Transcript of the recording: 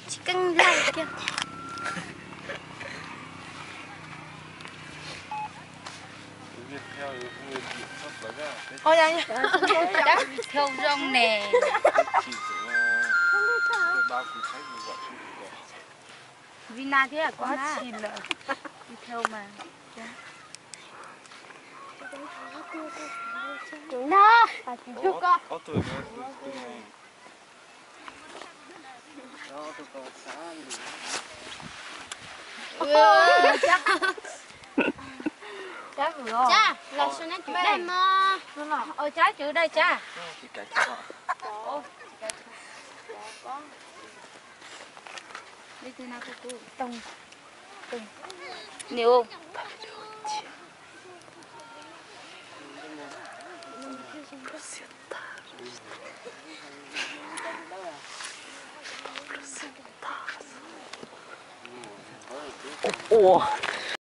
Tsis keeb laij kiag. Thau zoo ne. Vina thiab koj na. Thau mas. Cab, los su neb cub daj mog. Cab cub daj cab. Ua.